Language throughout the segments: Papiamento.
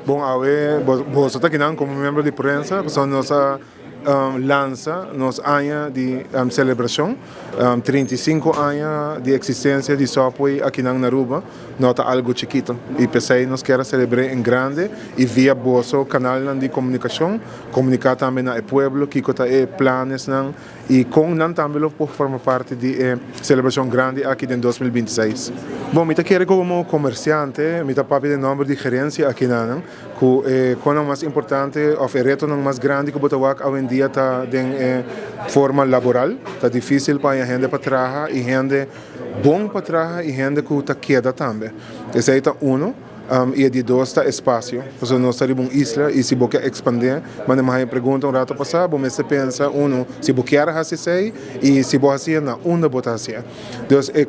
Bon, awe boso ta akinan komo miembro di prensa pasobra nos a lansa nos aña di selebrashon. 35 aña di eksistensia di Subway akinan na Aruba no ta algu chikito i p'esei nos kier a selebr'é en grande i via boso kanalnan di komunikashon komuniká tambe na e pueblo kiko ta e planesnan I kon nan tambe lo por forma parti di e selebrashon grandi aki den 2026? Bon, mi ta kere komo komersiante, mi ta papia den nòmber di gerensia akinanan, ku e konan mas importante òf e retonan mas grandi ku bo ta wak awendia ta den e forma laboral. Ta difísil pa haña hende pa traha i hende bon pa traha i hende ku ta keda tambe. Esei ta unu. I e di dos ta espasio, pasobra nos ta riba un isla i si bo ke ekspandé, manda mi haña pregunta un rato pasá, bo mester pensa unu si bo kier hasi esei i si bo hasié na unda bo ta hasié. Dus e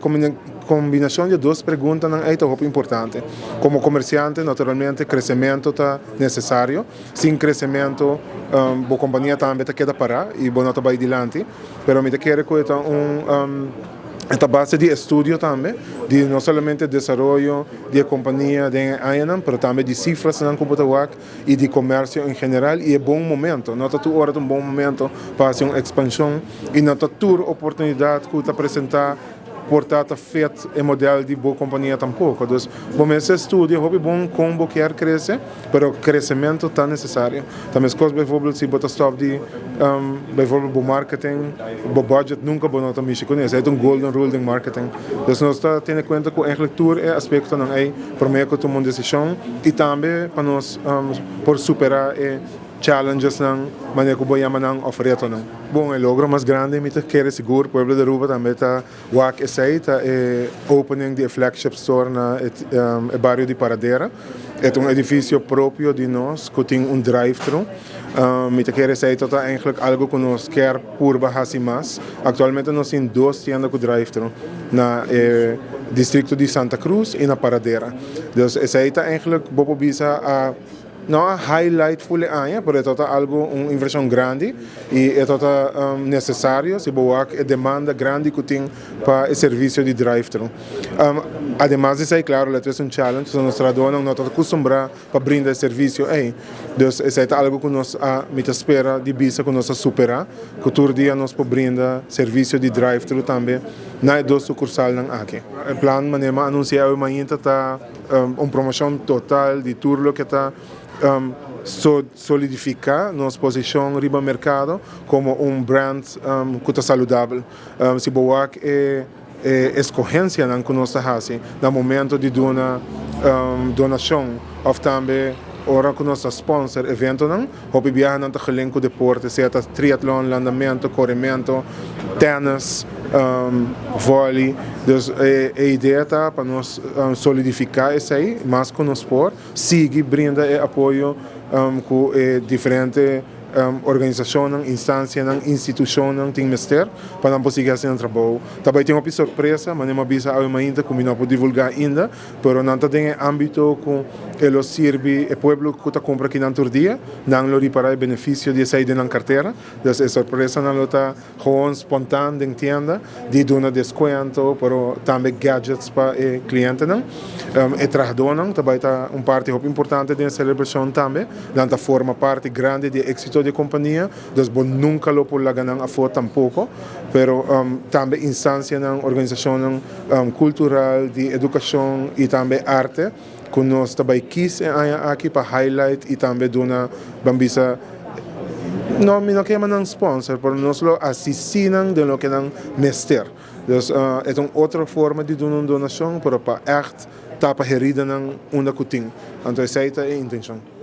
kombinashon di e dos preguntanan ei ta hopi importante. Komo komersiante naturalmente kresementu ta nesesario, sin kresementu bo kompania tambe ta keda pará i bo no ta bai dilanti, pero mi ta kere ku e ta un. E ta base di estudio tambe, di no solamente desaroyo di e kompania den e añanan, pero tambe di sifrasnan ku bo ta wak i di komersio en general i e bon momento. No ta tur ora ta un bon momento pa hasi un ekspanshon i no ta tur oportunidat ku ta presentá por ta ta fit e modèl di bo kompania tampoko. Dus bo mester studia hopi bon kon bo kier krese. Pero crecemento ta necesario. Ta mescos bijvoorbeeld si bo ta stop di bijvoorbeeld bo marketing, bo budget nunca bo no ta mishi cune. Esey ta un golden rule den marketing. Dus nos ta tene cuenta cu eigenlijk tur e aspectonan ey prome cu tuma un decision y tambe pa nos por supera e challengesnan manera cu bo yama nan of retonan. Bon, e logro mas grandi mi ta kere sigur pueblo di Aruba tambe ta Wak esei ta e opening di e flagship store na e bario di Paradera. E ta un edifisio propio di nos ku tin un drive-thru. Mi ta kere esei ta eigenlijk algu ku nos kier purba hasi mas. Aktualmente nos tin dos tienda ku drive-thru na e distrikto di Santa Cruz i na Paradera. Dus esei ta eigenlijk bo por bisa a. No a highlight full e aña, pero e tabata algo un inversion grandi y e tabata necesario si bo wak e demanda grandi cu tin pa e servicio di drive-thru. Ademas di esey, claro, lo ta un challenge, pasobra nos trahadornan no tabata acostumbra pa brinda e servicio ey. Dus esey ta algo cu nos a, mi ta spera di bisa cu nos a supera, cu tur dia nos por brinda servicio di drive-thru tambe na e dos sucursalnan aki. E plan manera mi a anuncia awe mainta ta. Un promocion total di tur loke ta solidifica nos posicion riba mercado como un brand cu ta saludabel. Si bo wak e escogencianan cu nos ta haci na momento di duna donacion of tambe ora cu nos ta sponsor eventonan, hopi biaha nan ta gelink cu deporte, sea ta triatlon, landamento, coremento, tennis, volley. Dus e idea ta pa nos solidifica esey mas cu nos por, sigui brinda e apoyo cu e diferente organisacionnan, instancianan, institucionnan tin mester pa nan por sigui haci nan trabou. Ta bay tin hopi sorpresa, manera mi a bisa awe mainta cu mi no por divulga ainda, Pero nan ta den e ámbito ku e lo sirbi e pueblo ku ta kumpra akinan tur dia. Nan lo ripará e benefisio di esei den nan kartera. Dus e sorpresanan lo ta gewoon spontaan den tienda di duna deskuento, pero tambe gadgets pa e klientenan. E trahadónan ta bai ta un parti hopi importante den e selebrashon tambe. Nan ta forma parti grandi di e éksito di e kompania. Dus bo nunka lo por laga nan afó tampoko. Pero tambe instansianan, organisashonnan kultural, di edukashon i tambe arte ku nos ta bai kis e aña aki pa highlight i tambe duna ban bisa, no mi no ke yama nan sponsor pero nos lo asistí nan den loke nan mester. Dus e ta un otro forma di duna un donashon pero pa ègt tapa heridanan unda ku tin. Anto esei ta e intenshon.